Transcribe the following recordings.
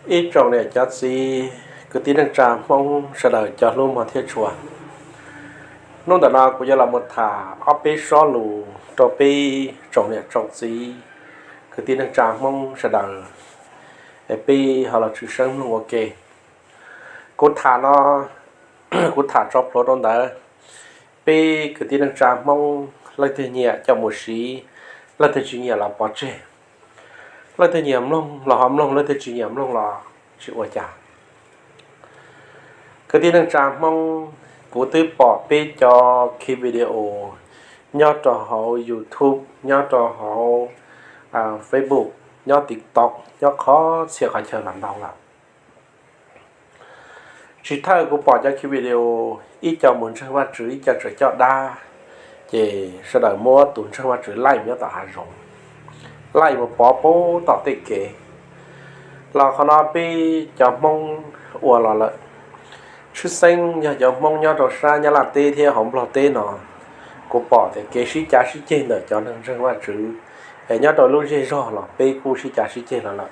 Ib tsoom niam cov txiv kwv tij neej tsa Hmoob sawv daws cov hlub mog thiab tshua, hnub ntawm no kuv yuav los mus tham ob peb sob lus rau peb tsoom niam tsoom txiv kwv tij neej tsa Hmoob sawv daws, es peb ho los tshwm seeb mloog ua ke. Kuv tham no, kuv tham tso plhuav rau ntawd, peb kwv tij neej tsa Hmoob leej twg nyiam coj mus siv, leej twg tsis nyiam los pov tseg. Leej twg nyiam mloog los ho mloog, leej twg tsis nyiam mloog los tsis ua cas. Kwv tij neej tsa Hmoob, kuv twb pom peb cov ki video nyob rau hauv YouTube, nyob rau hauv Facebook, nyob TikTok, nyob qhov txhia qhov chaw los ntau lawm. Tsis thawj kuv pom cov ki video ib co mus ntseeg Vajtswv, ib co tseem coj dab, ces sawv daws muab tus ntseeg Vajtswv laij nyob tom hav zoov, laij mus pov pub tom tej kev. Los qhov no peb cov Hmoob ua los lawm. Tshwj xeeb yog cov Hmoob nyob rau sab Nyab Laj teb thiab hauv Nplog teb no, kuv pom tias kev sib cav sib ceg ntawm cov neeg ntseeg Vajtswv, es nyob rau lub zej zog los peb kuj sib cav sib ceg los lawm.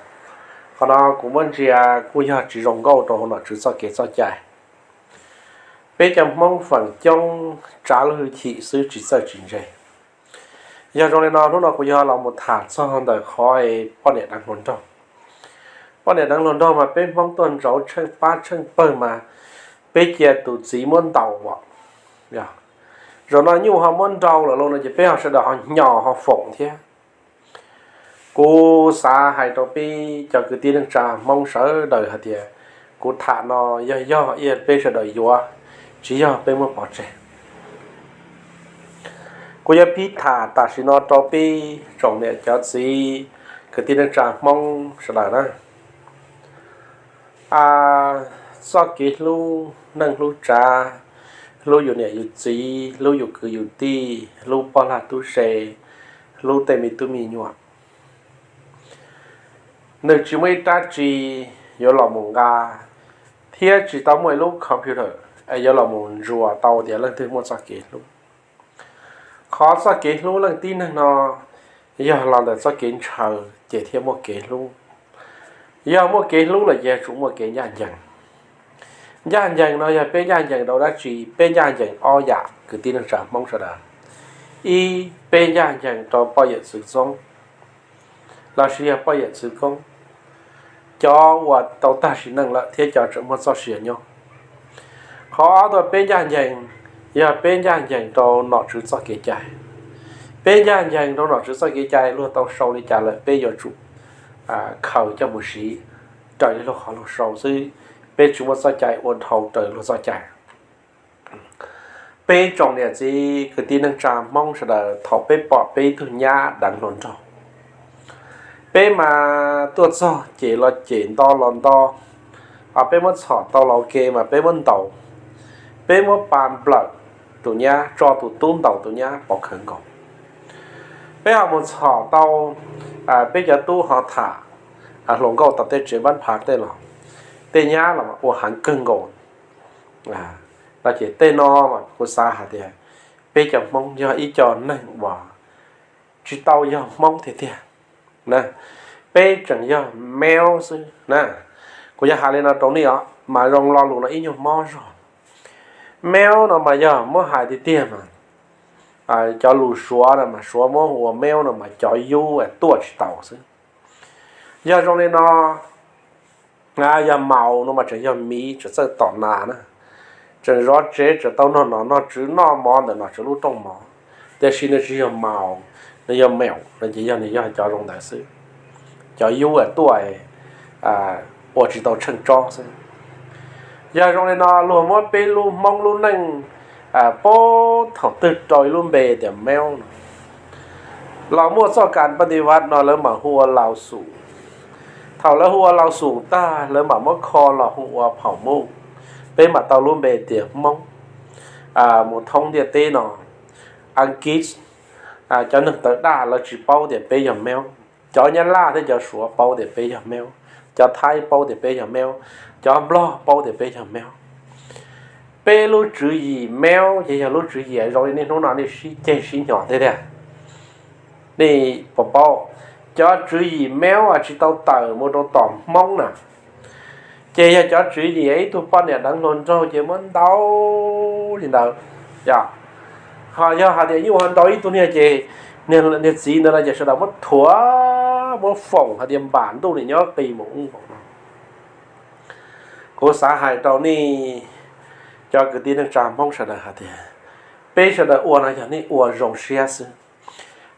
Qhov no kuv muab ntsia kuj yog tsis zoo nkauj rau hauv nom tswv txoj kev txoj cai. Peb cov Hmoob feem coob tsav lub hwj chim xwb tsis txawj tsis ntse. Yog zoo li no hnub no kuv yog los mus tham txog ntawm qhov poj niam deev hluas nraug. Poj niam deev hluas nraug mas peb Hmoob tuaj ntsauv tsheej pab tsheej pawg mas peb cia tus txiv muab ntaus os. Zaum no nyuj ho muab nrau lawm lauj no ces peb ho sawv daws ho hnyos ho foom thiab. Kuv xav hais rau peb cov kwv tij neej tsa Hmoob sawv daws hais tias kuv tham no yog yog ib yam peb sawv daws yuav, tsis yog peb muab pov tseg. Kuv yuav pib tham tam sim no rau peb tsoom niam cov txiv kwv tij neej tsa Hmoob sawv daws na. A, txoj kev hlub neej hlub tsav, hlub yus niam yus txiv, hlub yus kwv yus tij, hlub poj lag tub se, hlub tej me tub me nyuam, nws tsis muaj ib rab tsi yuav los mus nqa, thiab tsis tau muaj ib lub computer es yuav los mus ntsuas tau tias leej twg muaj txoj kev hlub. Qhov txoj kev hlub leej tib neeg no yog los ntawm txoj kev ntshaw ces thiaj muaj kev hlub. Yog muaj kev hlub lawm ces yuav tsum muaj kev ncaj ncees. Ncaj ncees no yog peb ncaj ncees rau dab tsi? Peb ncaj ncees ob yam kwv tij neej tsa Hmoob sawv daws. Ib, peb ncaj ncees rau poj yawm txwv txoob lossis yog poj yawm txwv koob, cov uas tau tag sim neej lawm thiab cov tseem muaj txoj sia nyob. Qhov ob tuaj peb ncaj ncees, yog peb ncaj ncees rau nom tswv txoj kev cai. Peb ncaj ncees rau nom tswv txoj kev cai, luag tau sau li cas lawm peb yuav tsum khaws coj mus siv raws li luag qhov luag sau xwb. Peb tsis muaj txoj cai ua dhau raws luag txoj cai. Peb tsoom niam txiv kwv tij neej tsa Hmoob sawv daws, thaum peb pom peb ib tug nyab deev hluas nraug, peb mas tuaj txog cem los cem, nto los nto, peb muab txhom tau los ua ke mas peb muab ntaus, peb muab pa nplawm tus nyab, tso tus tub ntaus tus nyab pov khawv nkaus. Peb ho mus txhom tau peb cov tub ho tham hluas nkauj tom tej tsev npab phav tej los, tej nyab los ua heev kawg nkaus. No ces tej no mas kuv xav hais tias peb cov Hmoob yog ib co neeg uas tsis tau yog Hmoob tiag tiag. Peb tseem yog maub xwb na. Kuv yog hais li no rau nej os, mas zoo lo lus no ib nyuag mob zog. Maub no mas yog muab hais tiag tiag mas, cov lus Suav no mas Suav muab hu ua maub no mas cov yub tuaj tsis tau xwb. Yog zoo li no, yog maus no mas tseem yog miv tseem txawj tom nas na, tseem zov tsev, tseem tau noj nom noj tswv, noj mov ntawm nom tswv lub rooj mov, tiam sis nws tsis yog maus, nws yog maum no ces yog nws yog cov zoo ntawd xwb. Cov yub tuaj ua tsis tau tsheej tsob xwb. Yog zoo li no luag muab peb lub Hmoob lub neej pab thaum twg rau ib lub npe tias maub no los muaj txoj kas pab ti vaj no lawv mam hu ua lau xum. Thaum lawv hu ua lau xum tag lawv mam muab kho los hu ua phau muj, peb mam tau lub npe tias Hmoob. Mus thoob ntiaj teb no, Askiv, cov neeg tawv daj lawv tsis paub tias peb yog maub. Cov Nyab Laj thiab cov Suav paub tias peb yog maub, cov Thaib paub tias peb yog maub, cov Nplog paub tias peb yog maub. Peb lub tswv yim maub ces yog lub tswv yim zoo li nej hnub no nej sib ceg sib hnyos thiab tiag. Nej puas paub, cov tswv yim maub tsis tau tawm mus rau tom Hmoob na. Ces yog cov tswv yim ib tug poj niam deev hluas nraug ces muab ntaus li ntawd. Yog, ho yog hais tias nyuj ho ntaus ib tug niag ces niag txiv ntawd no ces sawv daws muab thuam, muab foom hais tias npam ntuj nim nyob qis mus ub npaum no. Kuv xav hais rau nej cov kwv tij neej tsa Hmoob sawv daws hais tias peb sawv daws ua no yog nej ua zoo siab xwb,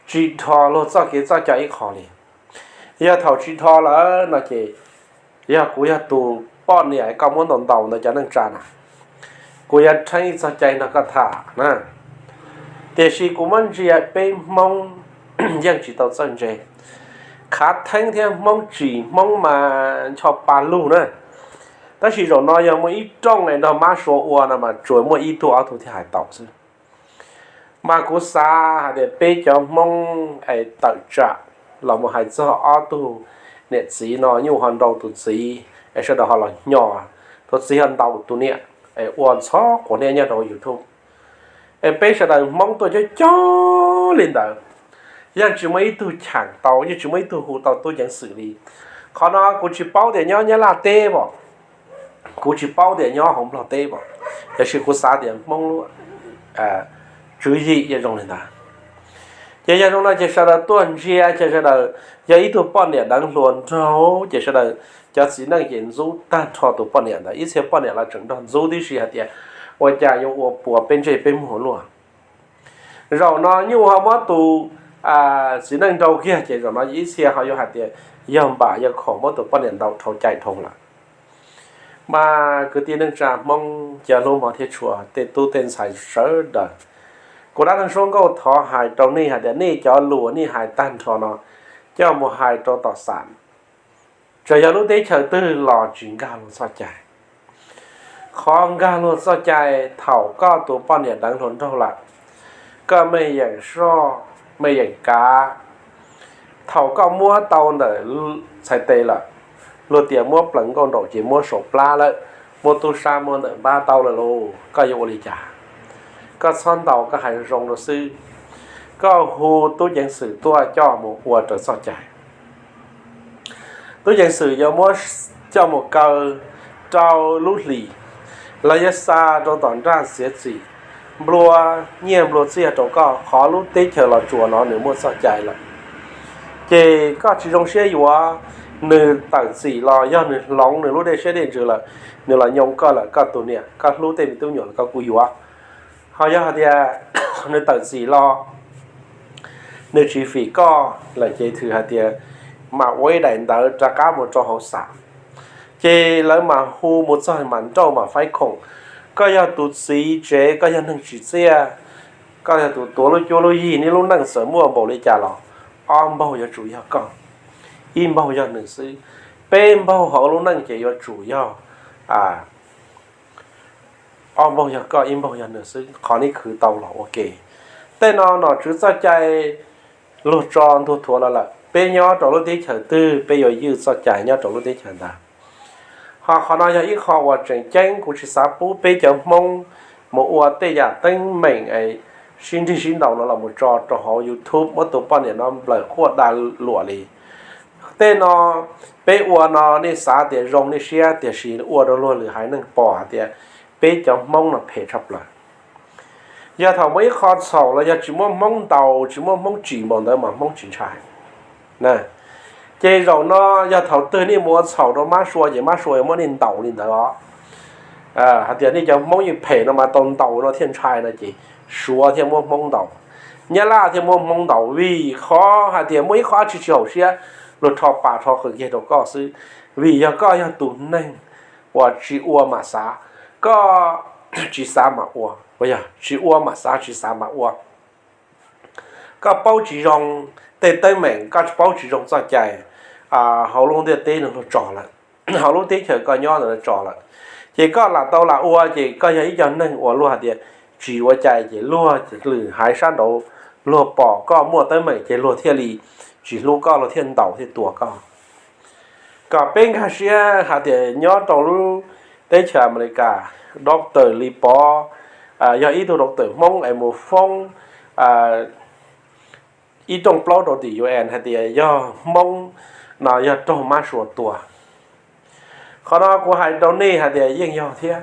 tsis dhos luag txoj kev txoj cai ib qho li. Yog thaum tsis dhos lawm no ces yog kuv yog tus poj niam koj muab ntaus ntaus ntawd cov neej tsa na, kuv yuav rheeb ib txoj cai nrog koj tham na. Tiam sis kuv muab ntsia peb Hmoob yeej tsis tau txawj ntse. Khav theeb thiab Hmoob tsim Hmoob mas ncho pa lug na. Tab sis zaum no yog muaj ib rooj es nrog mab sua ua no mas tsuas muaj ib tug ob tug thiaj hais tau xwb. Mas kuv xav hais tias peb cov Hmoob es tawm tsam los mus hais txog ob tug niam txiv no nyuj ho ntaus tus txiv es sawv daws ho los nyo, tus txiv ho ntaus tus niam es ua ntxhov quav niaj nyob rau YouTube. Es peb sawv daws Hmoob tuaj coob coob li ntawd, yeej tsis muaj ib tug cheem tau, yeej tsis muaj ib tug hu tau tub ceev xwm li. Qhov no kuv tsis paub tias nyob Nyab Laj teb pom, kuv tsis paub tias nyob hauv Nplog teb pom, tiam sis kuv xav tias Hmoob lub tswv yim yeej zoo li ntawd. Ces yog zoo no ces sawv daws tuaj ntsia ces sawv daws, yog ib tug poj niam deev hluas nraug ces sawv daws cov txiv neej ces ntxub tag nrho tus poj niam ntawd, ib txhia poj niam los tseem nrog ntxub tib si hais tias ua cas yuav ua puas peb ntsej peb muag luaj. Zaum no nyuj ho muab tus txiv neej nrau kiag ces zaum no ib txhia ho yuav hais tias yog npam yog khoom muab tus poj niam ntaus dhau cai dhau lawm. Mas kwv tij neej tsa Hmoob cov hlub mos thiab tshua, tej tub tej ntxhais sawv daws, kuv dab neeg Suab Nkauj thov hais rau nej hais tias nej cov lus nej hais tag nrho no coj mus hais rau tom xam, txawm yog lub teb chaws twg los tsis nkag luag txoj cai. Qhov nkag luag txoj cai thaum koj tus poj niam deev hluas nraug lawm, koj mej yeem soj mej yeem kav, thaum koj muab tau ntawm txhais tes lawm, luag tias muab plees nkauj nraum ces muab saum plab lawm, muab tub sab muab ntawm npab tau lawm lauj, koj yuav ua li cas? Koj txhob ntaus, koj hais zoo rau xwb, koj hu tub ceev xwm tuaj coj mus ua raws txoj cai. Tub ceev xwm yuav muab coj mus kaw rau lub hlis, los yuav xa rau tom nraj txiav txim, nplua nyiaj nplua txiaj rau koj, qhov lub teb chaws Los Tsuas no nws muaj txoj cai lawm. Ces koj tsis zoo siab yuav, nws tawm txim los yog nws hloov nws lub dej siab dej ntsws lawm, nws los nyoo koj lawm, koj tus niam, koj hlub tej me tub nyuam los koj kuj yuav. Ho yog hais tias nws tawm txim los nws tsis fim koj lawm ces thwm hais tias mam ua ib daim ntawv rov qab mus rau hauv xam, ces lawv mam hu mus txog mam nrauj mam faib khoom. Koj yog tus txiv tsev, koj yog neeg tsim txiaj, koj yog tus tuav lub cuab lub yig, nej lub neej txawm muaj npaum li cas los ob npaug yuav tsum yog koj, ib npaug yog nws xwb. Peb npaug hauv lub neej ces yuav tsum yog ob npaug yog koj, ib npaug yog nws xwb, qhov nej khwv tau los ua ke. Tej no nom tswv txoj cai luag tso ntuag thuav los lawm, peb nyob rau lub teb chaws twg peb yuav ywj txoj cai nyob rau lub teb chaws ntawd. Ho qhov no yog ib qho uas tseem ceeb, kuv tsis xav pub peb cov Hmoob mus ua tej yam teeb meem sib nrig sib ntaus no los mus tso rau hauv YouTube muab tus poj niam no nplawm quaj da luam li. Tej no peb ua no nej xav tias zoo nej siab, tiam sis ua rau luag lwm haiv neeg pom hais tias peb cov Hmoob no phem tshaj plaws. Yog thaum muaj ib qho txhaum los yog tsis muaj Hmoob ntaus, tsis muaj Hmoob tsim npaum ntawd mas Hmoob tsis ntshai. Ces zaum no yog thaum twg nej mus ua txhaum rau mab sua ces mab sua yuav muab nej ntaus li ntawd os. Hais tias nej cov Hmoob yeej phem no mas tau ntaus no thiaj ntshai no ces Suav thiaj muab Hmoob ntaus, Nyab Laj thiaj muab Hmoob ntaus, vim qhov hais tias muaj ib qho dab tsi tsis haum siab, luag rho pas rho qws kiag rau koj xwb. Vim yog koj yog tus neeg uas tsis ua mam xav, koj tsis xav mam ua, yog tsis ua mam xav, tsis xav mam ua. Koj paub tsis zoo tej teeb meem, koj paub tsis zoo txoj cai hauv lub ntiaj teb no luag tso lawm, hauv lub teb chaws koj nyob ntawd tso lawm, ces koj lam tau lam ua, ces koj yog ib co neeg uas luag hais tias tsis ua cai, ces luag lwm haiv sab nraud luag pom koj muaj teeb meem ces luag thiaj li tsis hlub koj, luag thiaj ntaus thiaj tua koj. Kom peb nkag siab hais tias nyob rau lub teb chaws Amelikas, doctor Lis Pov yog ib tug doctor Hmoob es mus foob ib rooj plaub rau tim U N hais tias yog Hmoob no yog raug mab sua tua. Qhov no kuv hais rau nej hais tias yeej yog thiab,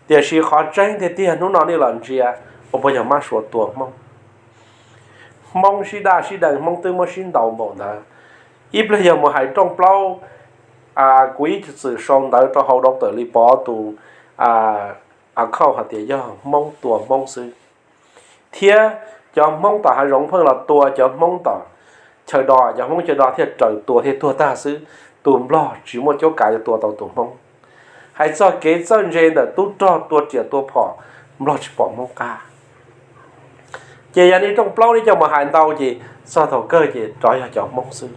tiam sis qhov tseeb tiag tiag hnub no nej los ntsia, ua puas yog mab sua tua Hmoob? Hmoob sib daj sib deev, Hmoob twb muab sib ntaus npaum ntawd. Ib pliag yog mus hais rooj plaub, kuv ib txwm sau ntawv rau hauv Doctor Lis Pov tus account hais tias yog Hmoob tua Hmoob xwb, thiab cov Hmoob tom hav zoov pheej los tua cov Hmoob tom chaw do, cov Hmoob chaw do thiaj raws tua thiaj tuag tag xwb. Tus Nplog tsis muaj cuab kav yuav tua tau tus Hmoob. Hais txog kev txawj ntse ntawm tub rog tua riam tua phom, Nplog tsis pom Hmoob qab. Ces yog nej rooj plaub nej coj mus hais ntau ces txog thaum kawg ces rov yog cov Hmoob xwb.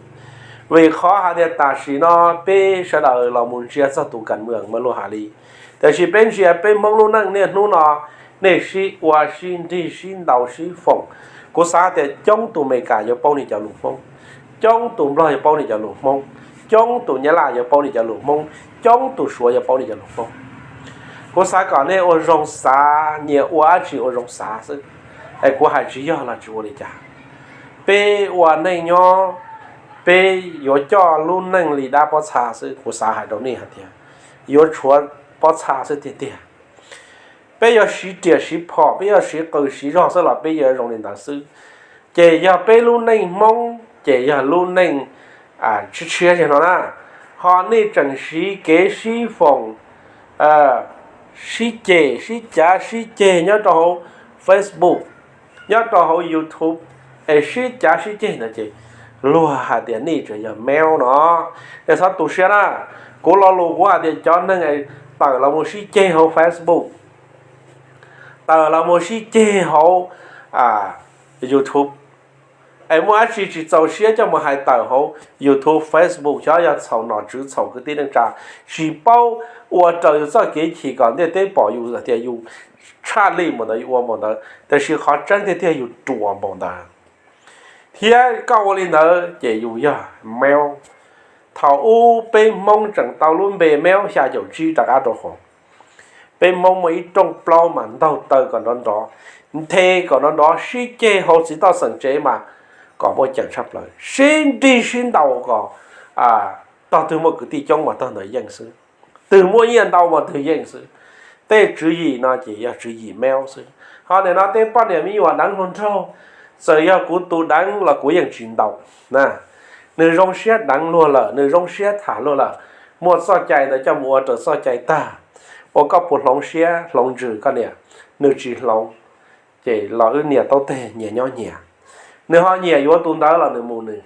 Vim qhov hais tias tam sim no peb sawv daws los mus ntsia txog tus kam mwam mas luag hais li, tiam sis peb ntsia peb Hmoob lub neej niaj hnub no, nej sib ua sib nrig sib ntaus sib foom. Kuv xav tias coob tus Amelikas yuav paub nej cov lus Hmoob, coob tus Nplog yuav paub nej cov lus Hmoob, coob tus Nyab Laj yuav paub nej cov lus Hmoob, coob tus Suav yuav paub nej cov lus Hmoob. Kuv xav kom nej ua zoo xav, nyias ua dab tsi ua zoo xav xwb. Es kuv hais tsis yog los tsis ua li cas. Peb ua neej nyob, peb yuav coj lub neej li dab pob txha xwb. Kuv xav hais rau nej hais tias yuav tshuav pob txha xwb tiag tiag. Peb yuav siv riam siv phom, peb yuav siv qws siv zog xwb los peb yuav zoo li ntawd xwb. Ces yog peb lub neej Hmoob ces yog lub neej tshiab tshiab zig no na, ho nej tseem siv kev sib foom, sib cem sib cav sib ceg nyob rau hauv Facebook, nyob rau hauv YouTube, es sib cav sib ceg ntawd ces luag hais tias nej tseem yog maub no. Nej txhob tu siab na. Kuv lo lus kuv hais tias cov neeg tawm los mus sib ceg hauv Facebook, tawm los mus sib ceg hauv YouTube, es muaj dab tsi tsis txaus siab coj mus hais tawm hauv YouTube, Facebook, xyov yog txhaum nom tswv txhaum kwv tij neej tsa, tsis paub, ua raws yus txoj kev chim kom ntiaj teb pom yus tias yus tshaj lij npaum ntawd, yus ua npaum ntawd, tiam sis qhov tseeb tiag tiag yus ruam npaum ntawd. Thiab koj ua li ntawd ces yus yog maub. Thaum ub peb Hmoob tseem tau lub npe maub xya caum tsib rov qab rau hauv. Peb Hmoob muaj ib rooj plaub mas ntaug taw kom nrov nrov, nthe kom nrov nrov, sib ceg hauv txiv toj xeem tsev mas kom muaj ceem tshaj plaws, sib nrig sib ntaus kom tog twg muaj kwv tij coob mas tog ntawd yeej xwb, twg muaj nyiaj ntau mas twg yeej xwb. Tej tswv yim no ces yog tswv yim maub xwb. Ho nim no tej poj niam me nyuam deev hluas nraug, txawm yog kuv tus deev los kuv yeej tsis ntaus na. Nws zoo siab deev luag lawm, nws zoo siab tham luag lawm, muaj txoj cai ntawd coj mus ua raws txoj cai tag, ua koj puas hloov siab hloov ntsws koj niam? Nws tsis hloov, ces los wb niam taub teg nyias nyob nyias. Nws ho nyiam yuav tus ntawd los nws mus nws.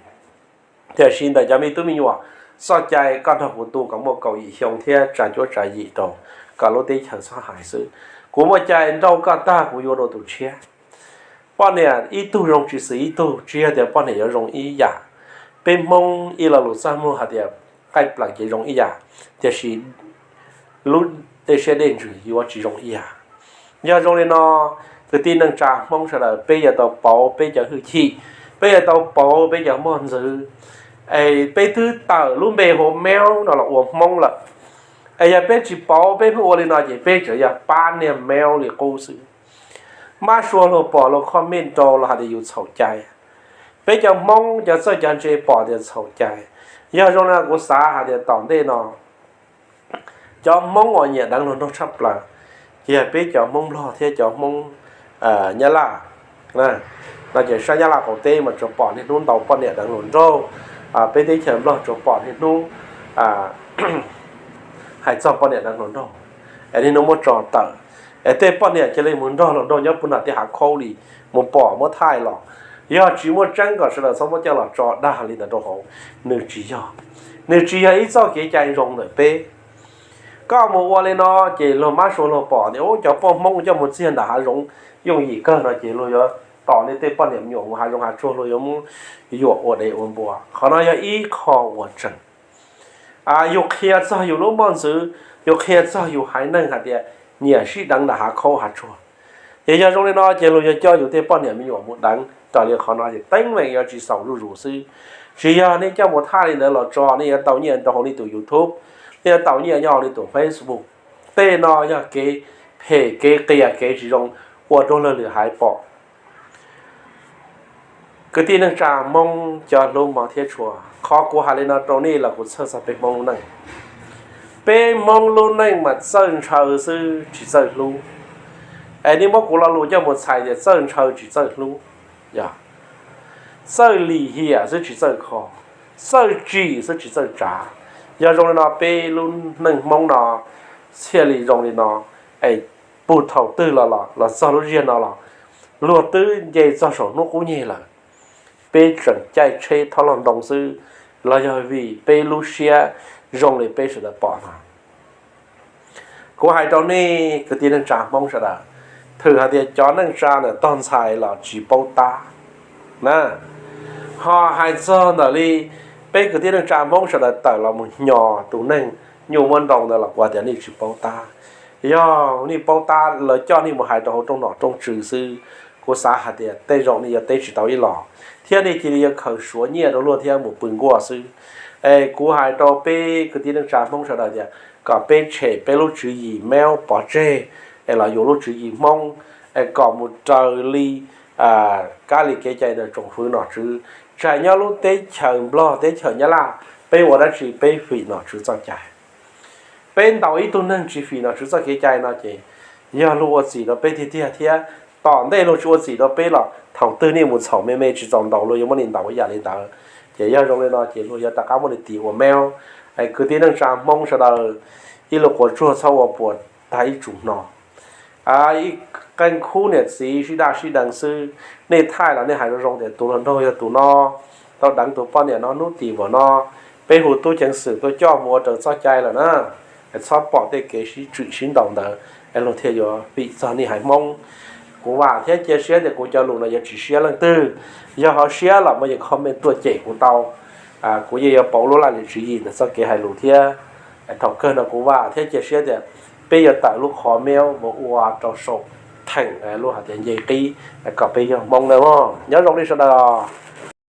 Tiam sis ntawm cov me tub me nyuam, txoj cai koj nrog kuv tu kom muaj kaum yim xyoo thiab tsa cuab tsa yim rau, kom lub teb chaws txhob hais xwb. Kuv muaj cai nrauj koj tag kuv yuav dua tus tshiab. Poj niam ib tug zoo tsis xws ib tug, tsis yog tias poj niam yuav zoo ib yam. Peb Hmoob ib lo lus txaj muag hais tias qaij plees ces zoo ib yam, tiam sis lub dej siab dej ntsws yuav tsis zoo ib yam. Yog zoo li no, kwv tij neej tsa Hmoob sawv daws peb yuav tau pauv peb cov hwj chim, peb yuav tau pauv peb cov mog ntxwv, es peb twb tawm lub npe hu maub no los ua Hmoob lawm. Es yog peb tsis pauv peb pheej ua li no ces peb tseem yog pab niag maub li qub xwb. Mab sua luag pom luag comment rau los hais tias yus txhaum cai. Peb cov Hmoob cov txawj cov ntse pom tias txhaum cai. Yog zoo no kuv xav hais tias tom ntej no cov Hmoob uas nyiam deev hluas nraug tshaj plaws ces yog peb cov Hmoob Nplog thiab cov Hmoob Nyab Laj. No ces sab Nyab Laj qaum teb mas tsuas pom niaj hnub ntaus poj niam deev hluas nraug, peb teb chaws Nplog tsuas pom niaj hnub hais txog poj niam deev hluas nraug, es niaj hnub muab tso tawm, es tej poj niam cia li mus nrog hluas nraug nyob puag nram tej hav khaub li, mus pom muab thaij los. Yog tsis muaj tseeb kom sawv daws txhob muab coj los tso dag li ntawd rau hauv, nws tsis yog, nws tsis yog ib txoj kev cai zoo ntawm peb. Koj mus ua li no ces luag mab sua luag pom tias cov poj Hmoob coj mus txiag nram hav zoov yooj yim kawg no ces luag yuav tos nej tej poj niam me nyuam mus hav zoov hav tsuag, luag yuav muab yuam ua dev ua npua. Qhov no yog ib qho uas tseem yus qhia txog yus lub moj ntxwv, yus qhia txog yus haiv neeg hais tias nyiam sib deev nram hav khaub hav tsuag. Ces yog zoo li no ces luag yuav coj yus tej poj niam me nyuam mus deev raws li qhov no ces teeb meem yuav tsis xaus zuj zus xwb. Tsis yog nej coj mus thaij li ntawd los tso, nej yuav tau nyiaj rau hauv nej tus YouTube, nej yuav tau nyiaj nyob hauv nej tus Facebook. Tej no yog kev phem kev qias kev tsis zoo ua rau luag lwm haiv pom. Kwv tij neej tsa Hmoob cov hlub mos thiab tshua, qhov kuv hais li no rau nej los kuv txhawj txog peb Hmoob lub neej. Peb Hmoob lub neej mas txawj ntshaw xwb tsis txawj hlub. Es nej muab kuv lo lus coj mus txhais tias txawj ntshaw tsis txawj hlub, yog txawj lim hiam xwb tsis txawj kho, txawj tsim xwb tsis txawj tsav. Yog zoo li no peb lub neej Hmoob no thiaj li zoo li no. Es puag thaum twg los los los txog lub ziag no los luag twb nce txog saum hnub qub nyeg lawm, peb tseem caij tsheb thob log ntoo xwb, los yog vim peb lub siab zoo li peb sawv daws pom no. Kuv hais rau nej kwv tij neej tsa Hmoob sawv daws, thwm hais tias cov neej tsa ntawm tog ntxhais los tsis paub tab na. Ho hais txog ntawm li peb kwv tij neej tsa Hmoob sawv daws tawm los mus hnyo tus neeg nyuj muab nrau ntawd los kuv tias nej tsis paub tab. Yog nej paub tab lawv coj nej mus hais rau hauv rooj nom rooj tswv xwb, kuv xav hais tias tej zaum nej yuav teb tsis tau ib los, thiab nej cia li yuav khaws suav nyiaj rau luag thiab mus pw nkuaj xwb. Es kuv hais rau peb kwv tij neej tsa Hmoob sawv daws tias kom peb tshem peb lub tswv yim Meeb pov tseg, es los yuav lub tswv yim Hmoob, es kom mus raws li kab li kev cai ntawm tsoom fwv nom tswv. Tsis hais nyob lub teb chaws Nplog teb chaws Nyab Laj, peb ua dab tsi peb fim nom tswv txoj cai. Peb ntaus ib tug neeg tsis fim nom tswv txoj kev cai no ces yog luag ua txim rau peb tiag tiag thiab. Tom ntej luag tsis ua txim rau peb los thaum twg nej mus txhaum me me tsis txaus ntaus luag yuav muab nej ntaus ib yam li ntawd. Ces yog zoo li no ces luag yuav rov qab muab nej tis ua Meeb. Kwv tij neej tsa Hmoob sawv daws, ib lub quav tsuag txhob ua puas tag ib tsum no. Ib qee khub niam txiv sib daj sib deev xwb, nej thaij los nej hais zoo zoo tias tus hluas nraug yog tus no, tau deev tus poj niam no hnub tim npaum no, peb hu tub ceev xwm tuaj coj mus ua raws txoj cai lawm na. Txhob pom tej kev sib tswm sib ntaus ntawd es luag thiaj yuav fim txog nej haiv Hmoob. Kuv vam thiab cia siab tias kuv cov lus no yuav tsis siab leej twg. Yog ho siab los mas yeej comment tuaj cem kuv tau. Kuv yeej yuav pauv lub laj lim tswv yim ntawm txoj kev hais lus thiab. Thaum kawg no kuv vam thiab cia siab tias peb yuav tawm lub qhov Meeb mus ua rau saum theem lub hais tias nce qib kom peb yog Hmoob na. Nyob zoo li sawv daws.